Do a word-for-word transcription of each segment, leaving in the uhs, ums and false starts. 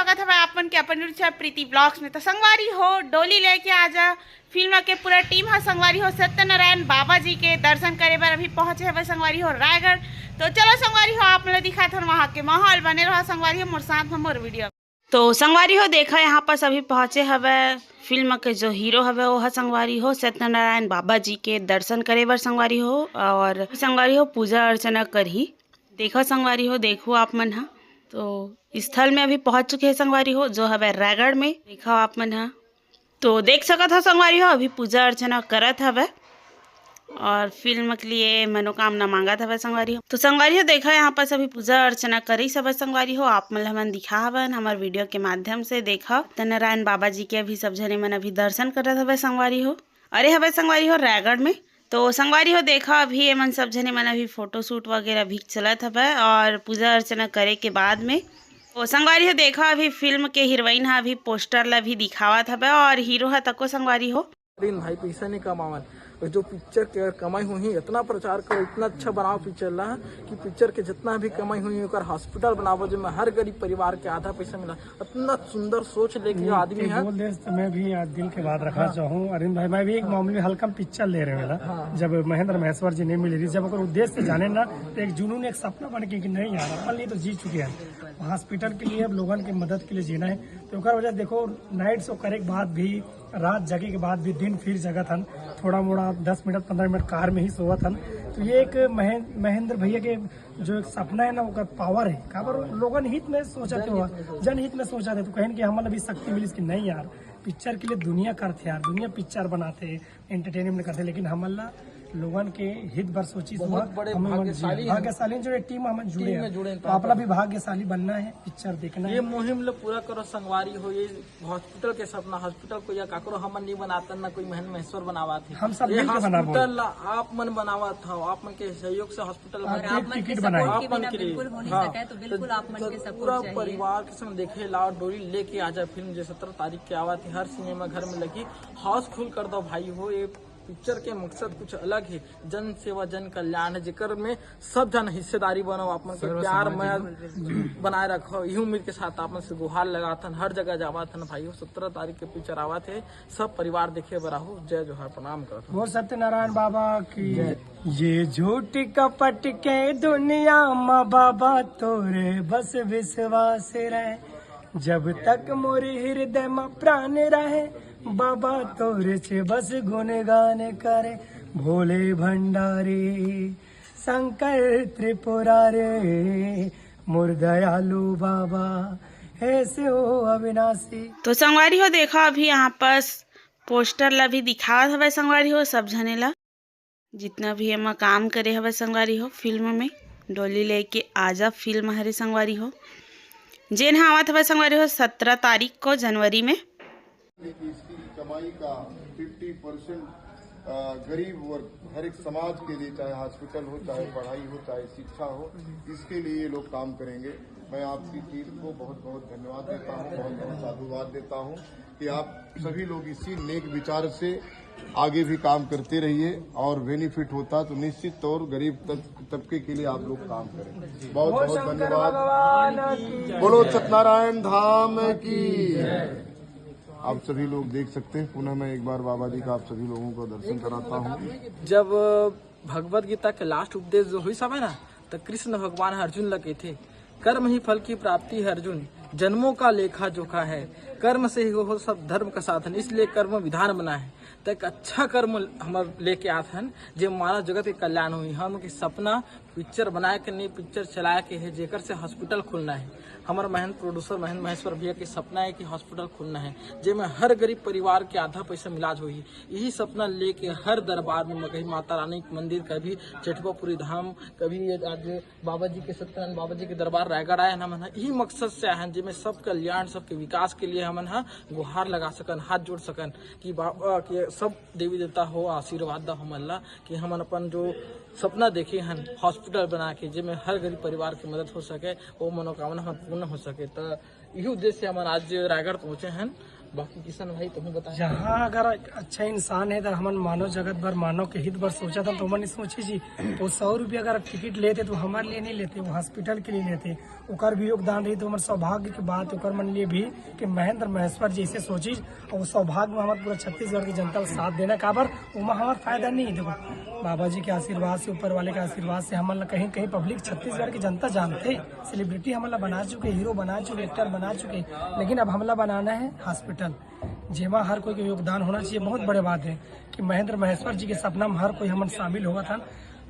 स्वागत हवय आप मन के अपन YouTube channel प्रीति ब्लॉग्स में। तो संगवारी हो, डोली लेके आजा फिल्म के पूरा टीम ह संगवारी हो सत्यनारायण बाबा जी के दर्शन करे बर अभी पहुंचे हवय संगवारी हो रायगढ़। तो चलो संगवारी हो, आप मन ल दिखाथन वहां के माहौल। बने रहो संगवारी हो मोर साथ में मोर वीडियो। तो संगवारी हो, देखा यहाँ पास अभी पहुंचे हवय फिल्म के जो हीरो हवय, वो ह संगवारी हो सत्यनारायण बाबा जी के दर्शन करे बर संगवारी हो, और संगवारी हो पूजा अर्चना करही। देखो संगवारी हो, देखो आप मन ह, तो स्थल में अभी पहुंच चुके हैं संगवारी हो, जो हवय रायगढ़ में। देखो आप मन ह, तो देख सकत हो संगवारी हो, अभी पूजा अर्चना करत हवय और फिल्म के लिए मनोकामना मांगत हवय संगवारी हो। तो संगवारी हो, देखो यहाँ पास अभी पूजा अर्चना करिस हवय संगवारी हो, आप मन ल हमन दिखा हवन हमर वीडियो के माध्यम से। देखो सत्यनारायण बाबा जी के अभी सब झने मन अभी दर्शन करत हवय संगवारी हो। अरे हवय संगवारी हो रायगढ़ में। तो संगवारी हो, देखा अभी एमन सब झने मन अभी फोटो शूट वगैरह भी चलत हवय और पूजा अर्चना करे के बाद में, तो संगवारी हो, देखा अभी फिल्म के हीरोइन ह अभी पोस्टर ला भी दिखावत हवय और हीरो ह तको संगवारी हो। अरे भाई, पैसा नहीं कमावन, जो पिक्चर के कमाई होही, इतना प्रचार करो, इतना अच्छा बनाओ पिक्चर ला कि पिक्चर के जितना भी कमाई होही, ओकर हॉस्पिटल बनावो, जेमे हर गरीब परिवार के आधा पैसा मिला। इतना सुंदर सोच लेके ये आदमी है। बोल दे तो मैं भी आज दिल के बात रखना हाँ। चाहूँ अरविंद भाई, मैं भी एक मामूली हल्का पिक्चर ले रहे वाला। हाँ। जब महेंद्र महेश्वर जी ने मिली थी, जब ओकर उद्देश्य से जाने ना, तो एक जुनून, एक सपना बन के कि नहीं यार, अपन लिए तो जी चुके हैं, हॉस्पिटल के लिए, अब लोगन के मदद के लिए जीना है। तो ओकर वजह से देखो, नाइट शो करे के बाद भी, रात जगे के बाद भी, दिन फिर जगत हन, थोड़ा मोड़ा दस मिनट पन्द्रह मिनट कार में ही सोवत हन। तो ये एक महें-, महेंद्र भैया के जो एक सपना है ना, ओकर पावर है। काबर लोगन हित में सोचत हे, जनहित में सोचत हे। तो कहेन कि हमन अभी शक्ति मिलिस कि नहीं यार, पिक्चर के लिए दुनिया करथे यार, दुनिया पिक्चर बनाथे, एंटरटेनमेंट करथे, लेकिन हमन ला लोगन के हित बर सोचिस बहुत हुआ, बड़े हम लोगन भाग्यशाली जी, हैं। भाग्यशाली जो ये टीम हमन जुड़े टीम हैं। में जुड़े हैं, तो आप ला भी भाग्यशाली बनना है, पिक्चर देखना ये है। मुहिम ला पूरा करो संगवारी हो, ये हॉस्पिटल के सपना, हॉस्पिटल को या काकरो हमन नहीं बनातन, ना कोई महन महेश्वर बनावत हे। हम सब ये मिलके बनाबो। हॉस्पिटल ला आप मन बनावत हो, आप मन के सहयोग से हॉस्पिटल और बना। आप मन के टिकट बनाए। सपोर्ट के आप मन बिना के लिए। बिल्कुल हो नहीं हाँ। सके, तो बिल्कुल तो आप मन के सपोर्ट पूरा चाहिए। परिवार के संग देखे लाओ, डोली लेके आजा फिल्म, जो सत्रह तारीख के आवत हे, हर सिनेमा घर में लगी। हाउसफुल कर दो भाई हो, ये पिक्चर के मकसद कुछ अलग है, जन सेवा, जन कल्याण है, जेकर में सब जन हिस्सेदारी बनो, आप मन के प्यार मया बनाए रखो। यही उम्मीद के साथ आप मन से गुहार लगाथन, हर जगह जावत हन भाई हो। सत्रह तारीख के पिक्चर आवत हे, सब परिवार देखे बर आहू। जय जोहार, प्रणाम करत हन। बोल सत्यनारायण बाबा की जय। ये झूठ कपट के दुनिया मा बाबा तोरे बस विश्वास रहे, जब तक मोर हृदय मा प्राण रहे, बाबा तोरे छे बस गुणगान करे, भोले भंडारी शंकर त्रिपुरारी, मोर दयालु बाबा हे शिव अविनाशी। तो संगवारी हो, देखा अभी यहाँ पास पोस्टर ला भी दिखावत हवय संगवारी हो, सब झने ला, जितना भी एमा काम करे हवय संगवारी हो फिल्म में, डोली लेके आजा फिल्म हरे संगवारी हो, जेन ह आवत हवय संगवारी हो सत्रह तारीख को जनवरी में। कि इसकी कमाई का फिफ्टी परसेंट गरीब वर्ग, हर एक समाज के लिए, चाहे हॉस्पिटल हो, चाहे पढ़ाई हो, चाहे शिक्षा हो, इसके लिए ये लोग काम करेंगे। मैं आपकी टीम को बहुत बहुत धन्यवाद देता हूँ, बहुत बहुत साधुवाद देता हूँ कि आप सभी लोग इसी नेक विचार से आगे भी काम करते रहिए और बेनिफिट होता तो निश्चित तौर गरीब तब-, तबके के लिए आप लोग काम करें। बहुत बहुत धन्यवाद। बोलो सत्यनारायण धाम की। आप सभी लोग देख सकते हैं, पुनः मैं एक बार बाबा जी का आप सभी लोगों को दर्शन कराता हूँ। जब भगवत गीता के लास्ट उपदेश जो हुई समय ना, तो कृष्ण भगवान अर्जुन ला कहिथे, "कर्म ही फल की प्राप्ति है अर्जुन, जन्मों का लेखा जोखा है, कर्म से ही हो सब धर्म का साधन, इसलिए कर्म विधान बना है।" तो एक अच्छा कर्म हम लेके आत हन, जे मानव जगत के कल्याण होही। हम के सपना पिक्चर बनाए के नहीं, पिक्चर चलाए के है, जेकर से हॉस्पिटल खुलना है। हमर महंत प्रोड्यूसर महंत महेश्वर भैया के सपना है कि हॉस्पिटल खुलना है, जेमे हर गरीब परिवार के आधा पैसा में इलाज होही। यही सपना लेके हर दरबार में, कभी माता रानी के मंदिर, कभी चेठवापुरी धाम, कभी ये आज बाबा जी के, सत्यनारायण बाबा जी के दरबार रायगढ़ आए हैं, हमन ह यही मकसद से आए हैं, जेमे सब कल्याण, सबके विकास के लिए हमन ह गुहार लगा सकन, हाथ जोड़ सकन कि बाबा के सब देवी देवता हो आशीर्वाद दा हमन ला कि हमन अपन जो सपना देखे हन हॉस्पिटल बना के, जेमे हर गरीब परिवार के मदद हो सके, वो मनोकामना हमर पूर्ण हो सके। त इही उद्देश्य से हमन आज रायगढ़ पहुंचे हन। बाकी किशन भाई, तुम बता। जहाँ अगर अच्छा इंसान है तो हमन मानव जगत बर, मानव के हित बर सोचत हन, तो हमन सोचे जी, वो सौ रुपया अगर टिकट लेते तो हमारे लिए नहीं लेते, वो हॉस्पिटल के लिए लेते। ओकर भी योगदान रही तो हमर सौभाग्य की बात ओकर मन लिए भी कि महेंद्र महेश्वर जी ऐसे सोचिस, और वो सौभाग्य में हमारे पूरा छत्तीसगढ़ की जनता का साथ देना। काबर ओमा हमार फायदा नहीं है। देखो, बाबा जी के आशीर्वाद से, ऊपर वाले के आशीर्वाद से हमन ला कहीं कहीं पब्लिक, छत्तीसगढ़ की जनता जानते, सेलिब्रिटी हमन ला बना चुके, हीरो बना चुके, एक्टर बना चुके, लेकिन अब हमला बनाना है हॉस्पिटल, जेमा हर कोई के योगदान होना चाहिए। बहुत बड़े बात है कि महेंद्र महेश्वर जी के सपना में हर कोई हमन शामिल होवत हन।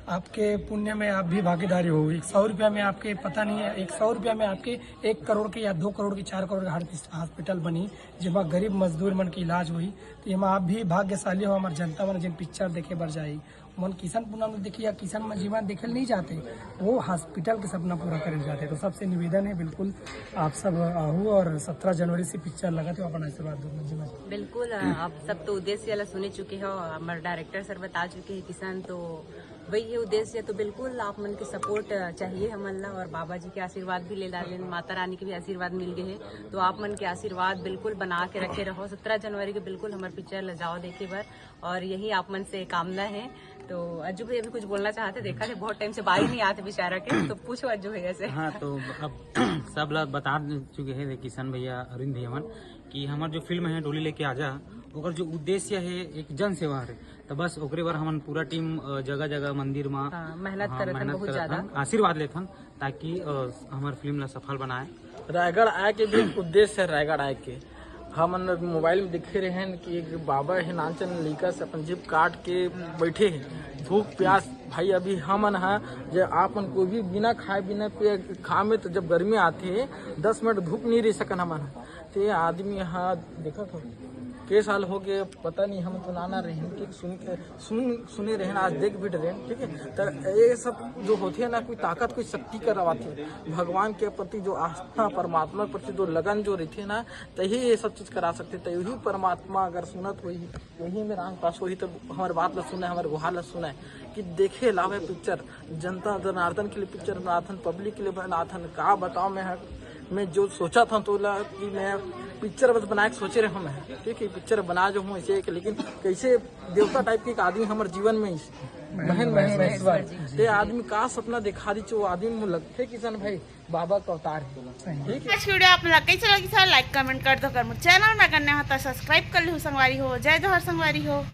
आपके पुण्य में आप भी भागीदारी हो। एक सौ रुपया में आपके, पता नहीं है, एक सौ रुपया में आपके एक करोड़ के या दो करोड़ के, चार करोड़ के हॉस्पिटल बनी, जेमा गरीब मजदूर मन के इलाज होही। तो एमा आप भी भाग्यशाली हो, हमार जनता मन जिन पिक्चर देखे बर जाही, मन किशन पूनम देखी या किशन मजीमा देखे नहीं जाते, वो हॉस्पिटल के सपना पूरा करे जाते। तो सबसे निवेदन है, बिल्कुल आप सब आहू और सत्रह जनवरी से पिक्चर लगत है, अपन आशीर्वाद दो मजीमा। बिल्कुल, आप सब तो उद्देश्य ला सुने चुके हो, हमारे डायरेक्टर सर बता चुके हैं किशन, तो वही है उद्देश्य। तो बिल्कुल आप मन के सपोर्ट चाहिए हमन ला, और बाबा जी के आशीर्वाद भी ले डालेन, माता रानी के भी आशीर्वाद मिल गए है। तो आप मन के आशीर्वाद बिल्कुल बना के रखे रहो। सत्रह जनवरी के बिल्कुल हमारे पिक्चर ला जाओ देखे बर, और यही आप मन से कामना है। तो अज्जू भैया भी कुछ बोलना चाहते, देखा थे बहुत टाइम से बात नहीं आते बेचारा के, तो पूछो अज्जू भैया से। हाँ, तो अब सब ला बता चुके हैं किशन भैया, अरविंद भैया मन, कि हमार जो फिल्म है डोली लेके आजा, ओकर जो उद्देश्य है एक जन सेवा है। तो बस ओकरे बर हमन पूरा टीम, अ, जगह जगह मंदिर में हाँ, मेहनत करत हन बहुत ज्यादा। आशीर्वाद लेथन, ताकि, अ, हमार फिल्म ला सफल बनाए। रायगढ़ आए के भी एक उद्देश्य है। रायगढ़ आए के हमन मोबाइल में देखे रहे हैं कि एक बाबा है, नानचन लइका से अपन जेब काट के बैठे हैं, भूख प्यास। भाई, अभी हमन हा, जे आपन कोई भी बिना खाए, बिना पिए, घाम में तो जब गर्मी आती है, दस मिनट धूप नहीं रह सकन हमन हा। ते आदमी हा, देखत हो, के साल हो गए, पता नहीं, हम तो नाना रहे हैं, ठीक, सुन के, सुन, सुने रहे हैं, आज देख भी रहे हैं, ठीक है। तो ये सब जो होते हैं ना, कोई ताकत, कोई शक्ति करवाते हैं। भगवान के प्रति जो आस्था, परमात्मा के प्रति जो लगन जो रहती है ना, तही ये सब चीज करा सकते। तो यही परमात्मा अगर सुनत होही, यही में राम पास होही, तो हमारे बात ला सुने, हमारे गुहार ला सुने कि देखे लावे पिक्चर, जनता जनार्दन के लिए पिक्चर बनाथन, पब्लिक के लिए बनाथन। का बताओ, मैं हर, मैं जो सोचा था तो ला कि मैं पिक्चर बस बनाए के सोचे रहे हूँ मैं, ठीक है, पिक्चर बना जो हूँ ऐसे एक, लेकिन कैसे देवता टाइप के एक आदमी हमारे जीवन में इस बहन महेश्वर, ये आदमी का सपना दिखा दी, वो आदमी में लगते किशन भाई बाबा का अवतार है, ठीक है। आज के वीडियो आप मन ला कैसे लगी, सर लाइक कमेंट कर दो, कर मोर चैनल में करने हो तो सब्सक्राइब कर लिहो संगवारी हो। जय जोहार संगवारी हो।